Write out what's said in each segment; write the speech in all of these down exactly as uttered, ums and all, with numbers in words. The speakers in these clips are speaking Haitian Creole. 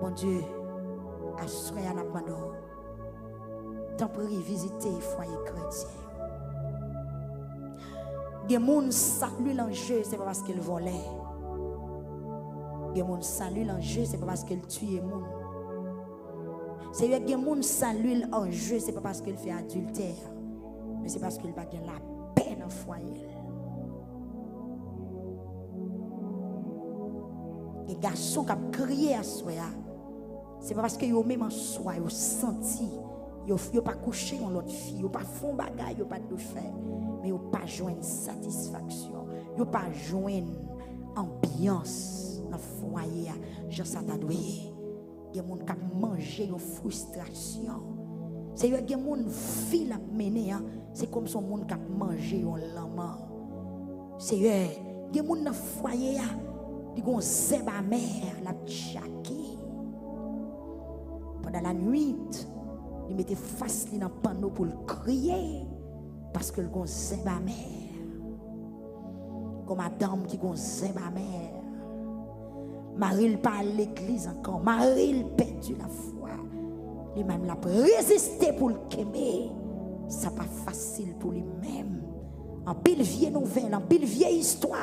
Bondye, aswè a n ap mande w, tanpri vizite fwaye kretyen yo. Gen moun sali l an je, se pa paske l vòlè. Gen moun sali l an je, se pa paske l tiye moun. Seyè, gen moun sali l an je, se pa paske l fè adiltè, men se paske l pa gen lapè nan fwaye l. Gen gason k ap kriye aswè a. Se pa paske yo menm an swa yo santi yo, yo pa kouche yon lòt fi, yo pa fè yon bagay yo pa t dwe fè, men yo pa jwenn satisfaksyon, yo pa jwenn anbyans nan fwaye a jan sa ta dwe ye. Gen moun k ap manje yon fristrasyon. Seyè, gen moun vi l ap mennen an, se kòmsi yon moun k ap manje yon lanmò. Seyè, gen moun nan fwaye a, li gon zèb amè l ap tchake. Pandan lanwit, li mete fas li nan panno pou l kriye, paske l gon zèb amè. Gon madanm ki gon zèb amè. Mari l pa al legliz ankò. Mari l pèdi lafwa. Li menm l ap reziste pou l kenbe. Sa pa fasil pou li menm. Anpil vye nouvèl, anpil vye istwa.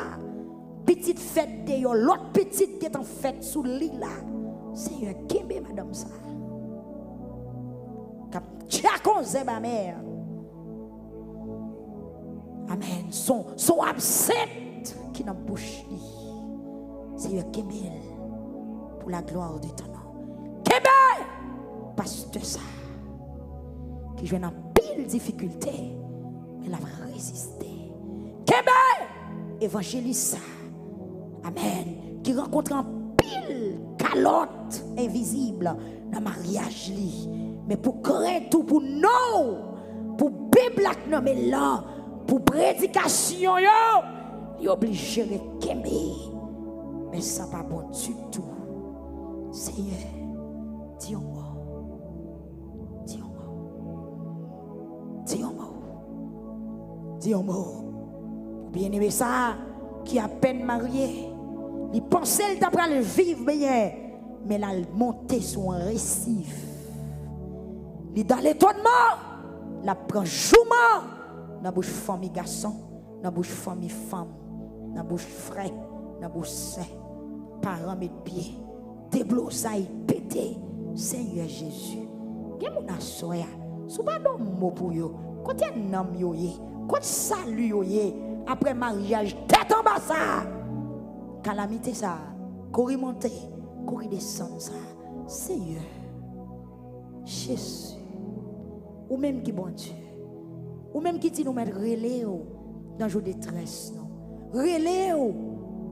Pitit fèt deyò, lòt pitit gentan fèt sou li la. Seyè, kenbe madanm sa. K ap tchake yon zèb amè. Amèn. Son, son absent ki nan bouch li. Seyè, kenbe l pour la gloire de ton nom. Kenbe pastè sa ki jwenn anpil difikilte, men l ap reziste. Kenbe evanjelis sa. Amèn. Ki rankontre anpil kalòt envizib nan maryaj li. Men pou krent ou, pou non w, pou Bib la k nan men l lan, pou predikasyon yo, li oblije ret kenbe. Men sa pa bon ditou. Seyè, di yon mo. Di yon mo. Di yon mo. Di yon mo. Pou byeneme sa a ki apèn marye, li panse l ta pral viv byen, men l al monte sou yon resif. Li dan letonman, l ap pran jouman nan bouch fanmi gason, nan bouch fanmi fanm, nan bouch frè, nan bouch sè. Paran met pye, deblozay pete. Senyè Jezi, gen moun aswè a, si w pa ban m mo pou yo, kote nanm yo ye? Kot sali yo ye? Apre maryaj tèt anba sa a, kalamite sa a, kouri monte, kouri desann sa a, Senyè Jezi, ou menm ki Bondye, ou menm ki di nou mèt rele w nan jou detrès nou. Rele w,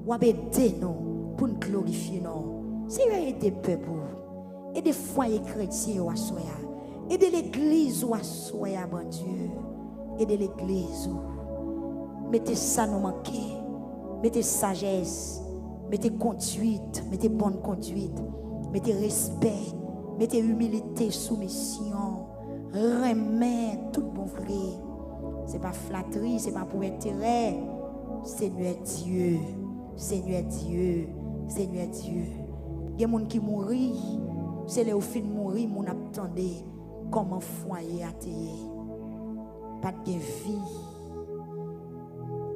w ap ede nou pou n glorifye non w. Senyè, ede pèp ou. Ede fwaye kretyen yo aswè a. Ede legliz ou aswè a, Bondye. Ede legliz ou. Mete sa nou manke. Mete sajès. Mete kondwit. Mete bòn kondwit. Mete respè. Mete imilite, soumisyon. Renmen tout bon vre. Se pa flatri, se pa pou enterè. Senyè Dye, Senyè Dye, Senyè Dye. Gen moun ki mouri, se lè yo fin mouri, moun ap tande kòman fwaye a te ye. Pa t gen vi.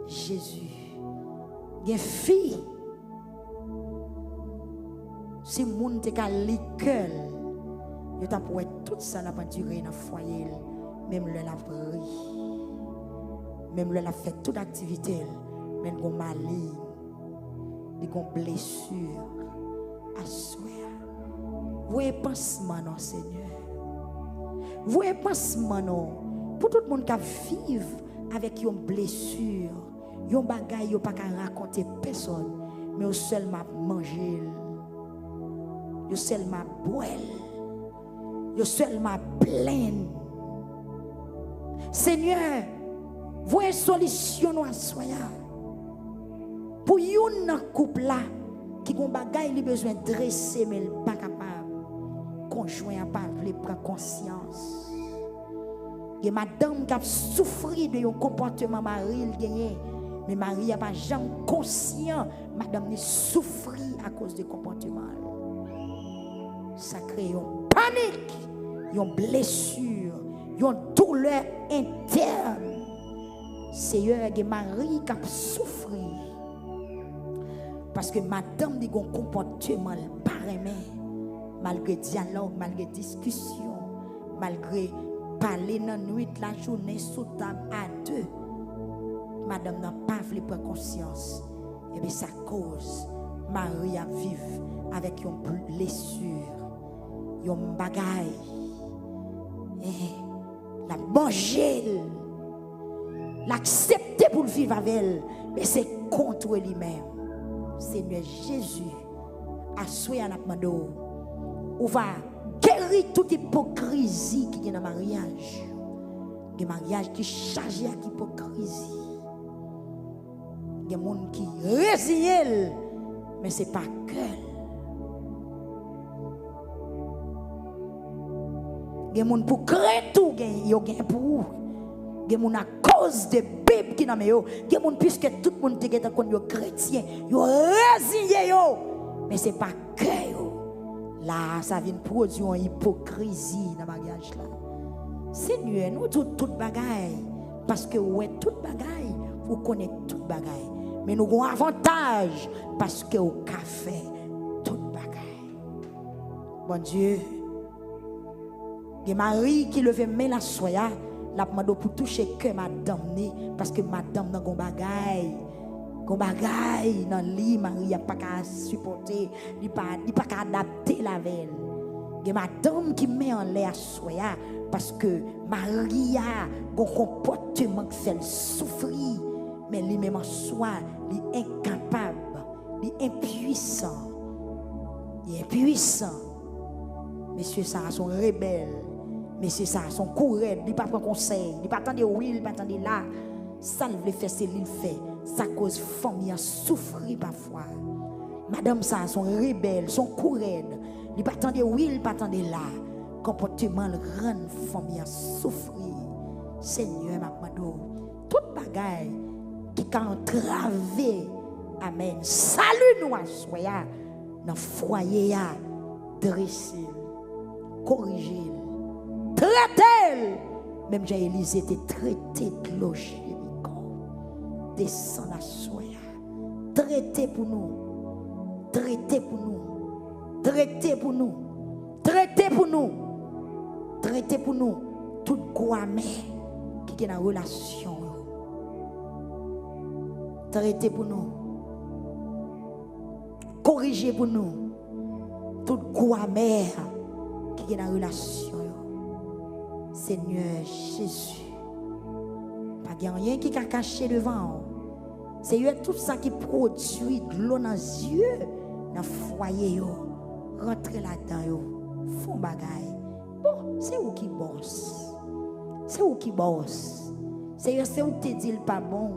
Jezi. Gen fi. Si moun te ka li kè l, yo t ap wè tout sa l ap andire nan fwaye l, menm lè l ap ri, menm lè l ap fè tout aktivite l, men l gon maleng, li gon blesi aswè a. Voye pansman non, Senyè. Voye pansman non pou tout moun k ap viv avèk yon blesi, yon bagay yo pa ka rakonte pèsonn, men yo sèlman ap manje l. Yo sèlman ap bwè l. Yo sèlman ap plenn. Senyè, voye solisyon nou aswè a. Pou youn nan koup la ki gon bagay li bezwen drese, men l pa kapab. Konjwen an pa vle pran konsyans. Gen madanm k ap soufri de yon konpòteman mari l genyen, men mari a pa janm konsyan madanm ni soufri akoz de konpòteman l. Sa kreye yon panik, yon blesi, yon doulè entèn. Seyè, gen mari k ap soufri paske madanm li gen yon konpòteman l pa renmen, malgre dyalòg, malgre diskisyon, malgre pale nan nwit, lajounen, sou tab a de. Madanm nan pa vle pran konsyans. Ebyen, sa koz mari ap viv avèk yon blesi, yon bagay. Eh, l ap manje l. L aksepte pou l viv avè l, men se kont li menm. Senyè Jezi, aswè a n ap mande w, ou va geri tout ipokrizi ki gen nan maryaj. Gen maryaj ki chaje ak ipokrizi. Gen moun ki reziye l, men se pa kè l. Gen moun pou krent ou gen, yo gen pou ou. Gen moun akoz de Bib ki nan men yo. Gen moun piske tout moun te gentan konn yo kretyen, yo reziye yo. Men se pa kè yo. La a, sa vin pwodui yon ipokrizi nan maryaj la. Senyè, nou di w tout bagay, paske w wè tout bagay, ou konnen tout bagay. Men nou gen yon avantaj, paske w ka fè tout bagay. Bondye, gen mari ki leve men l aswè a, l ap mande w pou touche kè madanm ni, paske madanm nan gon bagay. Gon bagay nan li, mari a pa ka sipòte, li pa, li pa ka adapte l avè l. Gen madanm ki men anlè aswè a, paske mari a gon konpòteman k fè l soufri, men li menm an swa, li enkapab, li enpwisan. Li enpwisan. Mesye sa a se yon rebèl. Mesye sa a se yon kou rèd. Li pa pran konsèy. Li pa tande wi, li pa tande la. Sa l vle fè, se li l fè. Sa koz fanmi an soufri pafwa. Madanm sa a se yon rebèl, se yon kou rèd. Li pa tande wi, li pa tande la. Konpòteman l rann fanmi an soufri. Senyè, m ap mande w, tout bagay ki ka antrave, amèn, sali nou aswè a, nan fwaye a, drese l, korije l, trete l, menm jan Elize te trete dlo Jeriko. Desann aswè a, trete pou nou, trete pou nou, trete pou nou, trete pou nou, trete pou nou tout gou amè ki gen nan relasyon yo. Trete pou nou. Korije pou nou tout gou amè ki gen nan relasyon yo. Senyè Jezi, pa gen anyen ki ka kache devan w. Seyè, tout sa ki pwodui dlo nan zye nan fwaye yo, rantre ladan yo, fè yon bagay. Bon, se ou ki bòs. Se ou ki bòs. Seyè, se ou ki te di l pa bon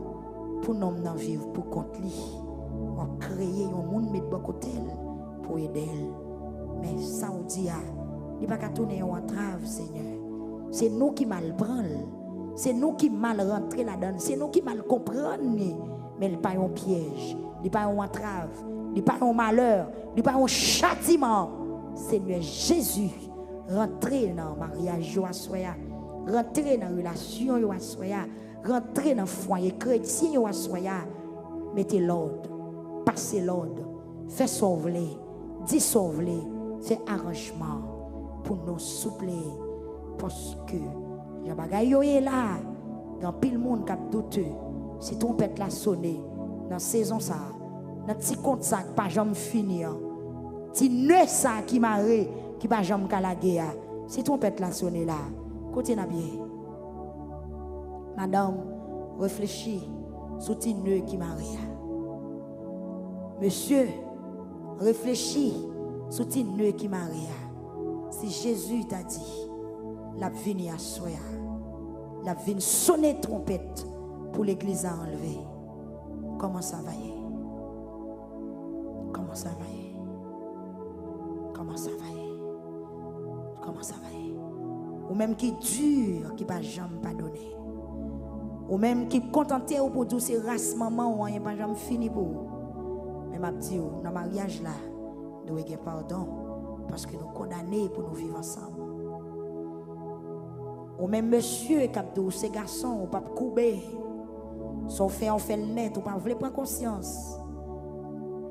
pou nonm nan viv pou kont li. W ap kreye yon moun met bò kote l pou ede l. Men sa w di a, li pa ka tounen yon antrav, Senyè. Se nou ki mal pran l. Se nou ki mal rantre ladan l. Se nou ki mal konprann li. Men li pa yon pyèj. Li pa yon antrav. Li pa yon malè. Li pa yon chatiman. Senyè Jezi, rantre nan maryaj yo aswè a. Rantre nan relasyon yo aswè a. Rantre nan fwaye kretyen yo aswè a. Mete lòd. Pase lòd. Fè sa w vle. Di sa w vle. Fè aranjman pou nou, souple. Paske jan bagay yo ye la, gen anpil moun k ap doute si twonpèt la sone nan sezon sa a, nan ti kont sa a k pa janm fini an, ti ne sa a ki mare, ki pa janm ka lage a. Si twonpèt la sone la, kote n ap ye? Madanm, reflechi sou ti ne ki mare a. Mesye, reflechi sou ti ne ki mare a. Si Jezi ta di l ap vini aswè a, l ap vin sone twonpèt pou legliz la anlve, kòman sa va ye? Kòman sa va ye? Kòman sa va ye? Kòman sa va ye? Ou menm ki di, ki pa janm padone. Ou menm ki kontante w pou di w se ras manman w, anyen pa janm fini pou ou. Men m ap di w, nan maryaj la, dwe gen padon. Paske nou kondane pou nou viv ansanm. Ou menm mesye k ap di w se gason, ou p ap koube. Sa w fè a, w fè l nèt, ou pa vle pran konsyans.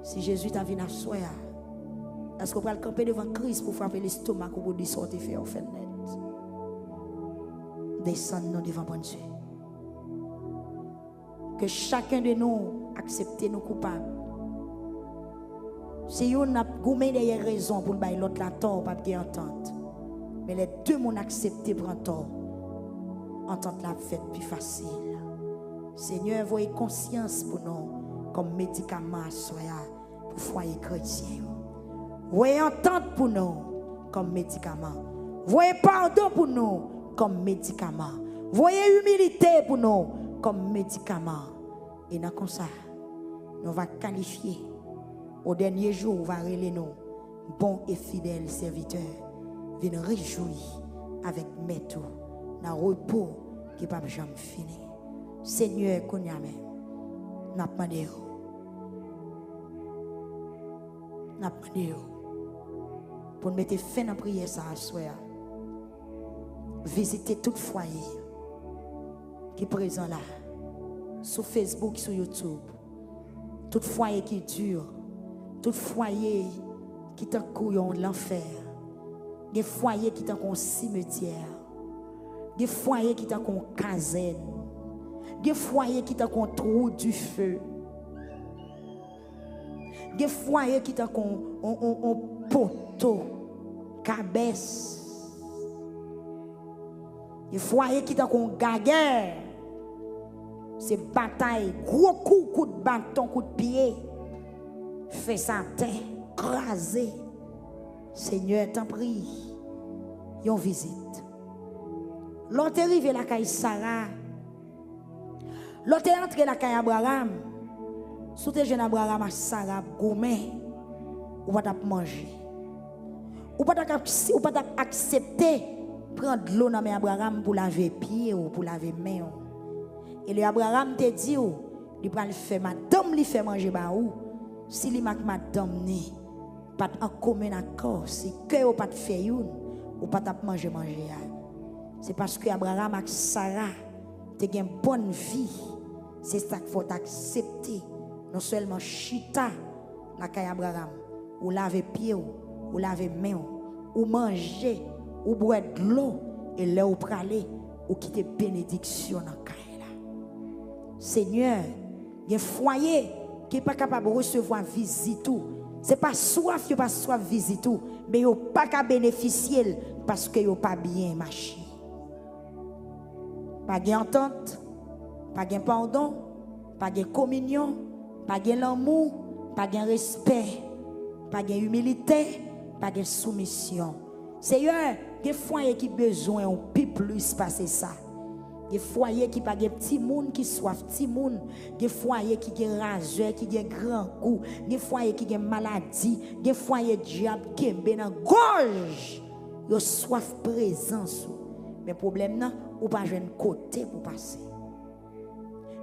Si Jezi ta vin aswè a, èske w pral kanpe devan Kris pou frape lestomak ou, pou di sa w te fè a, w fè l nèt? Desann nou devan Bondye. Ke chaken de nou aksepte nou koupab. Si youn ap goumen dèyè rezon pou l bay lòt la tò, p ap gen antant. Men lè de moun aksepte pran tò, antant la ap fèt pi fasil. Senyè, voye konsyans pou nou kòm medikaman aswè a pou fwaye kretyen yo. Voye antant pou nou kòm medikaman. Voye padon pou nou kòm medikaman. Voye imilite pou nou kòm medikaman. E nan konsa, nou va kalifye. O dènye jou, ou va rele nou bon e fidèl sèvitè. Vin rejwi avèk Mèt ou nan repo ki p ap janm fini. Senyè, kounye a menm, n ap mande w, n ap mande w pou n mete fen nan priyè sa a aswè a. Vizite tout fwaye ki prezan la, sou Facebook, sou YouTube. Tout fwaye ki di, tout fwaye ki tankou yon lanfè. Gen fwaye ki tankou yon simetyè. Gen fwaye ki tankou yon kazèn. Gen fwaye ki tankou yon twou dife. Gen fwaye ki tankou yon, yon, yon, yon poto, kabès. Gen fwaye ki tankou yon gagè. Se batay, gwo kou, kout baton, kout pye. Fes atè, kraze. Senyè, tanpri, yon vizit. Lè w te rive lakay Sara, lè w te antre lakay Abraram, si w te jwenn Abraram ak Sara ap goumen, ou pa t ap manje. Ou pa t ap, ou pa t ap aksepte pran dlo nan men Abraram pou lave pye w, pou lave men w. E lè Abraram te di w li pral fè madanm li fè manje ba ou, si li ak madanm ni pa t an komen akò, si kè yo pa t fè youn, ou pa t ap manje manje a. Se paske Abraram ak Sara te gen bòn vi. Se sa k fè w t aksepte non sèlman chita lakay Abraram, ou lave pye w, ou lave men w, ou manje, ou bwè dlo, e lè w prale, ou kite benediksyon nan kay la. Senyè, gen fwaye ki pa kapab resevwa vizit ou. Se pa swaf yo pa swaf vizit ou, men yo pa ka benefisye l paske yo pa byen mache. Pa gen antant, pa gen padon, pa gen kominyon, pa gen lanmou, pa gen respè, pa gen imilite, pa gen soumisyon. Seyè, gen fwaye ki bezwen w pi plis pase sa. Gen fwaye ki pa gen timoun ki swaf timoun. Gen fwaye ki gen razè, ki gen grangou. Gen fwaye ki gen maladi. Gen fwaye dyab kenbe nan gòj. Yo swaf prezans ou. Men pwoblèm nan, ou pa jwenn kote pou pase.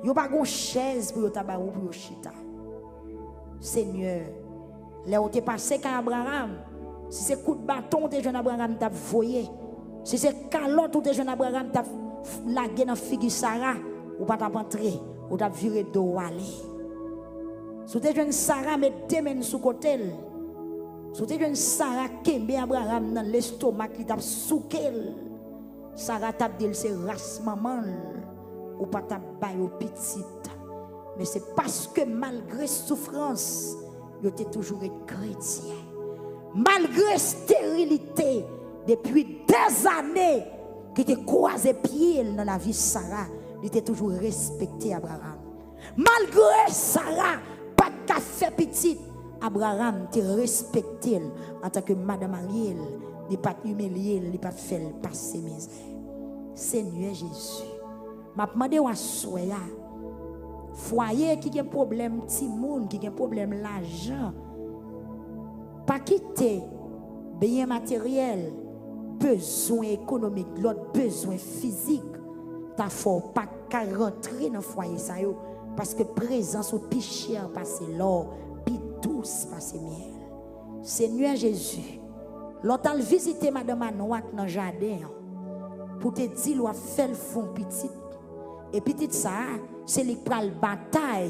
Yo pa gon chèz pou yo ta ba ou pou yo chita. Senyè, lè ou te pase kay Abraram, si se kout baton ou te jwenn Abraram t ap voye, si se kalòt ou te jwenn Abraram t ap f-, lage nan figi Sara, ou pa t ap antre, ou t ap vire do w ale. Si w te jwenn Sara met de men l sou kote l, si w te jwenn Sara kenbe Abraram nan lestomak, li t ap souke l. Sara t ap di l se ras manman l, ou pa t ap ba yo pitit. Men se paske malgre soufrans, yo te toujou ret kretyen. Malgre esterilite, depi dèzane, ki te kwaze pye l nan lavi Sara, li te toujou respekte Abraram. Malgre Sara pa t ka fè pitit, Abraram te respekte l antanke madan marye l, li pa t imilye l, li pa t fè l pase mizè. Senyè Jezi, m ap mande w aswè a, fwaye ki gen pwoblèm timoun, ki gen pwoblèm lajan, pa kite byen materyèl, bezwen ekonomik, lòt bezwen fizik, ta fè w pa ka rantre nan fwaye sa yo, paske prezans ou pi chè pase lò, pi dous pase myèl. Senyè Jezi, Lè w t al vizite madan Manwak nan jaden an, pou te di l w ap fè l fè yon pitit. E pitit sa a, se li k pral batay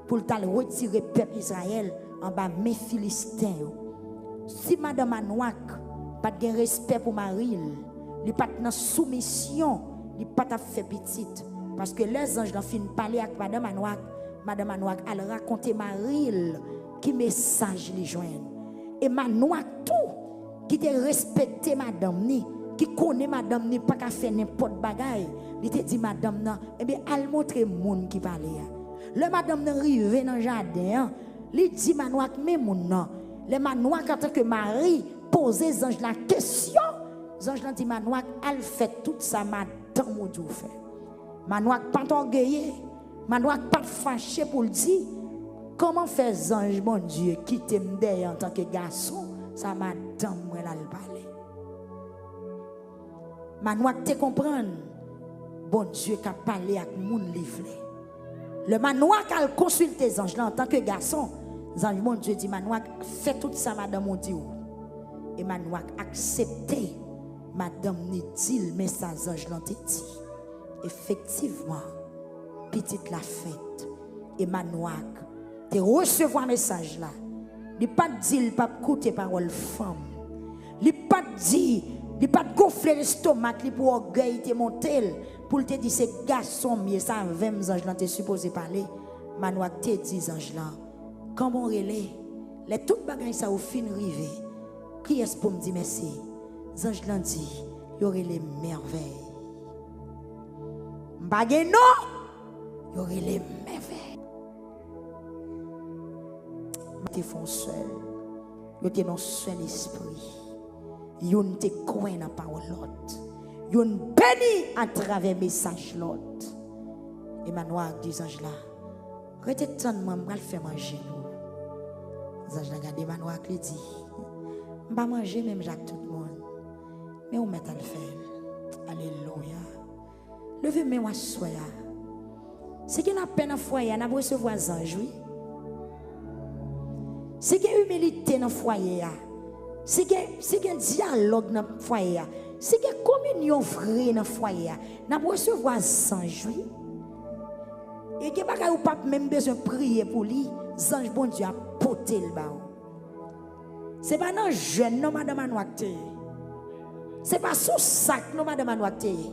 pou l t al retire pèp Izrayèl anba men Filisten yo. Si madan Manwak pa t gen respè pou mari l, li pa t nan soumisyon, li pa t ap fè pitit. Paske lè zanj lan fin pale ak madan Manwak, madan Manwak al rakonte mari l ki mesaj li jwenn. E Manwak tou, ki te respekte madanm ni, ki konnen madanm ni pa ka fè nenpòt bagay, li te di madanm nan, "Ebyen, al montre moun ki pale a." Lè madanm nan rive nan jaden an, li di Manwak, "Men moun nan." Lè Manwak, antanke mari, poze zanj la kesyon, zanj lan di Manwak, "Al fè tout sa madanm ou di w fè." Manwak pa t ògeye, Manwak pa t fache pou l di, "Kòman fè zanj Bondye kite m dèyè antanke gason, sa madanm mwen l al pale?" Manwak te konprann Bondye ka pale ak moun li vle. Lè Manwak al konsilte zanj lan antanke gason, zanj Bondye di Manwak, "Fè tout sa madanm ou di w." E Manwak aksepte madanm ni di l men sa zanj lan te di. Efektivman, pitit la fèt. E Manwak te resevwa mesaj la. Li pa t di l p ap koute pawòl fanm. Li pa t di, li pa t gonfle lestomak li pou ògèy te monte l, pou l te di se gason m ye, se avè m zanj lan te sipoze pale. Manwak te di zanj lan, "Kòman w rele? Lè tout bagay sa yo fin rive, kiyès pou m di mèsi?" Zanj lan di, "Yo rele m Mèvèy." M pa gen non, yo rele m Mèvèy. M te fè yon sèl. Yo te nan yon sèl espri. Youn te kwè nan pawòl lòt. Youn beni atravè mesaj lòt. E Manwak di zanj la, "Rete tann mwen, m pral fè manje pou ou." Zanj la gade Manwak, li di, "M pa manje menm jan ak tout moun, men ou mèt al fè l." Alelouya. Leve men w aswè a. Si gen lapè nan fwaye a, n ap resevwa zanj, wi. Si gen imilite nan fwaye a, si gen, si gen dyalòg nan fwaye a, si gen kominyon vre nan fwaye a, n ap resevwa zanj, wi. E gen bagay ou p ap menm bezwen priye pou li, zanj Bondye ap pote l ba ou. Se pa nan jèn non madan Manwak te ye. Se pa sou sak non madan Manwak te ye.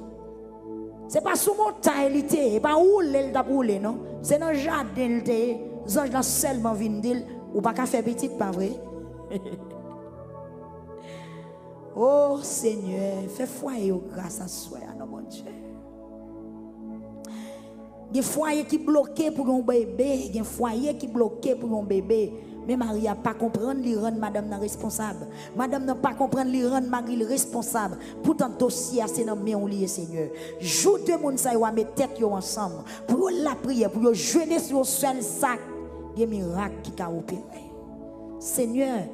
Se pa sou montay li te ye. E pa woule l t ap woule non. Se nan jaden l te ye. Zanj lan sèlman vin di l, "Ou pa ka fè pitit, pa vre?" O Senyè, fè fwaye yo gras aswè a non Bondye. Gen fwaye ki bloke pou yon bebe, gen fwaye ki bloke pou yon bebe. Men mari a pa konprann, li rann madanm nan responsab. Madanm nan pa konprann, li rann mari l responsab. Poutan dosye a se nan men w li ye, Senyè. Jou de moun sa yo a met tèt yo ansanm pou yo lapriyè, pou yo jene sou yon sèl sak. Gen mirak ki ka opere. Senyè,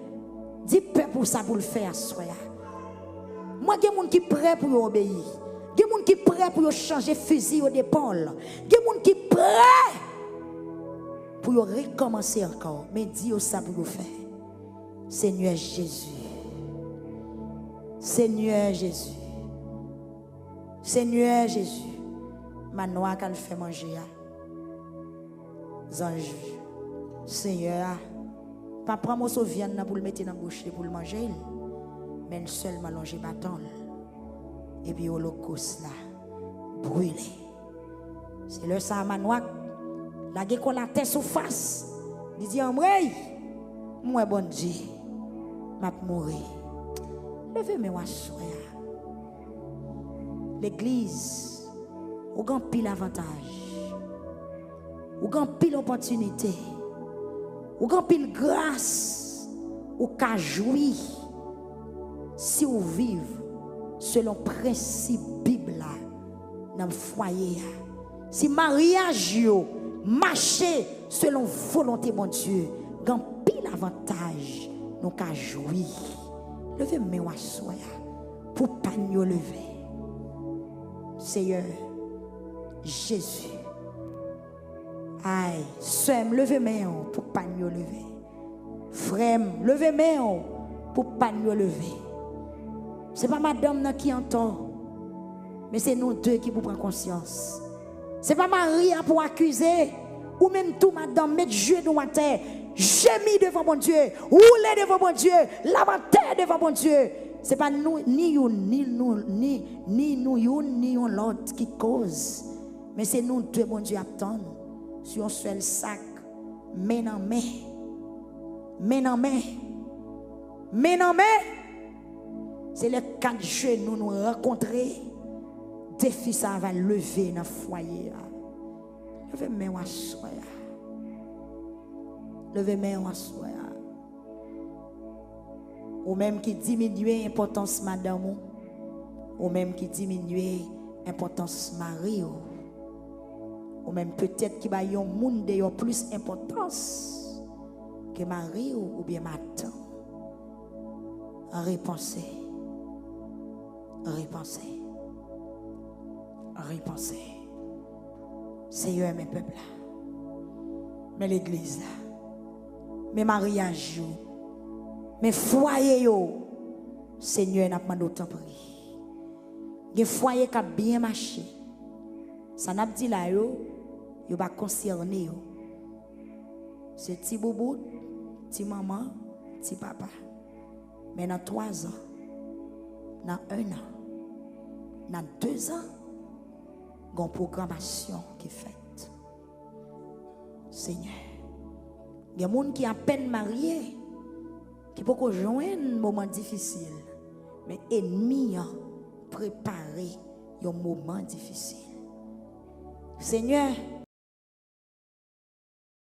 di pèp ou sa pou l fè aswè a. Mwen gen moun ki prè pou yo obeyi. Gen moun ki prè pou yo chanje fizi yo depòl. Gen moun ki prè pou yo rekòmanse ankò. Men di yo sa pou yo fè. Senyè Jezi. Senyè Jezi. Senyè Jezi. Manwak al fè manje a. Zanj Senyè a pa pran moso vyann nan pou l mete nan bouch li pou l manje l, men l sèlman lonje baton l. Epi olokòs la brile. Se lè sa a Manwak lage kò l atè sou fas. Li di, "Anmwey, m wè Bondye, m ap mouri." Leve men w aswè a. Legliz, ou gen anpil avantaj. Ou gen anpil opòtinite. Ou gen anpil gras. Ou ka jwi si w viv selon prensip Bib la nan fwaye a. Si maryaj yo mache selon volonte Bondye, gen anpil avantaj nou ka jwi. Leve men w aswè a pou pàn yo leve. Seyè Jezi. Ay, sè m, leve men w pou pàn yo leve. Frè m, leve men w pou pàn yo leve. Se pa madanm nan ki antò, men se nou de ki pou pran konsyans. Se pa mari a pou akize. Ou menm tou, madanm, met jenou atè, jemi devan Bondye, woule devan Bondye, lamante devan Bondye. Se pa nou, ni youn, ni nou, ni, ni nou youn, ni yon lòt ki koz. Men se nou de Bondye ap tann sou yon sèl sak, men nan men. Men nan men. Men nan men. Se lè kat jenou nou rankontre, defi sa a va leve nan fwaye a. Leve men w aswè a. Leve men w aswè a. Ou menm ki diminye enpòtans madanm ou. Ou menm ki diminye enpòtans mari w. Ou menm petèt ki bay yon moun deyò plis enpòtans ke mari w oubyen madanm. Repanse. Repanse. Repanse. Seyè, men pèp la. Men legliz la. Men maryaj yo. Men fwaye yo. Senyè, n ap mande w tanpri. Gen fwaye k ap byen mache. Sa n ap di la yo, yo pa konsène yo. Se ti boubout, ti manman, ti papa. Men nan twa zan, nan en an, nan de zan, gen yon pwogramasyon ki fèt. Senyè, gen moun ki apèn marye, ki poko jwenn moman difisil, men ènmi an prepare yon moman difisil. Senyè,